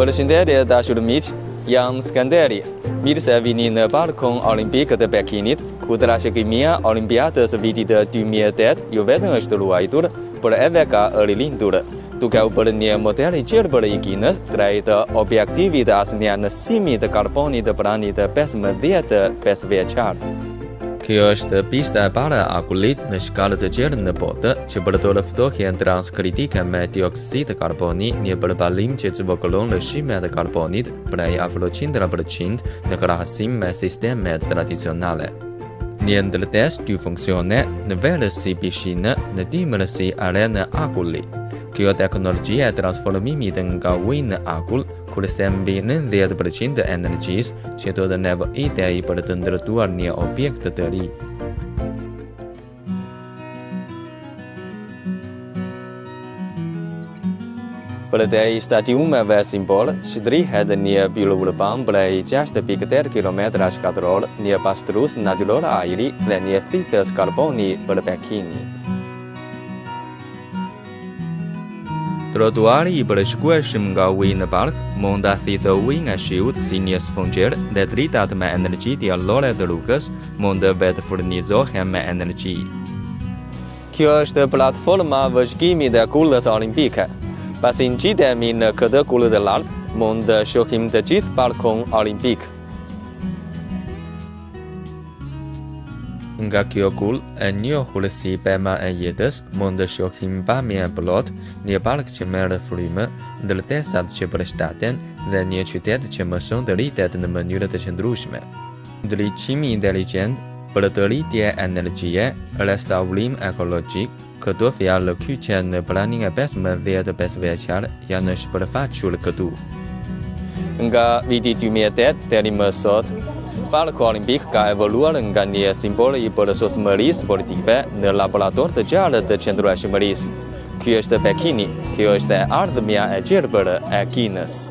Përshëndetje dashur miq, jam Skanderi. Mirë se vini në Parkun Olimpik të Pekinit, ku trashëgimia Olimpiadës së vitit 2008 jo vetëm është ruajtur, por edhe ka rilindur, duke u bërë një model i gjelbër i Kinës drejt objektivit të asnjanësimit të karbonit të planit 15 vjeçar. Kjo është pista e parë e akullit në shkallë të gjerë në botë që përdor ftohjen transkritike me dioksid karboni, një përparim që zvogëlon lëshimet e karbonit prej afro 100% në krahasim me sistemet tradicionale. Një ndërtesë dy funksione, në verë si pishinë, në dimër si arenë akulli. Kjo teknologji e transformimit nga uji në akull kursen mbi 90% të energjisë që do të nevojitej për të ndërtuar një objekt të ri. Përtej stadiumeve simbol, shtrihet një pyll urban prej 6.8 kilometrash katror, një pastrues natyror ajri dhe një thithës karboni për Pekinin. Trotuari i përshkueshëm nga uji në park mund ta thithë ujin e shiut si një sfungjer dhe dritat me energji diellore të rrugës mund të vetëfurnizohen me energji. Kjo është platforma vëzhgimit e kullës olimpike. Pasi ngjitemi në këtë kullë të lartë, mund të shohim të gjithë parkun olimpik. Nga kjo kullë, e njohur si pema e jetës, mund të shohim pamje e plotë, një park që merr frymë, ndërtesat që përshtaten dhe një qytet që mëson të rritet në mënyrë të qëndrueshme. Ndriçimi inteligjent, përtëritje energjie, restaurim ekologjik, këto fjalë kyçe në planin e 15 pesëvjeçar janë shpërfaqur këtu. Nga viti 2008 deri më sot, Parku Olimpik ka evoluar nga një simbol i përsosmërisë sportive në laborator të gjallë të qëndrueshmërisë. Ky është Pekini, kjo është e ardhmja e gjelbër e Kinës.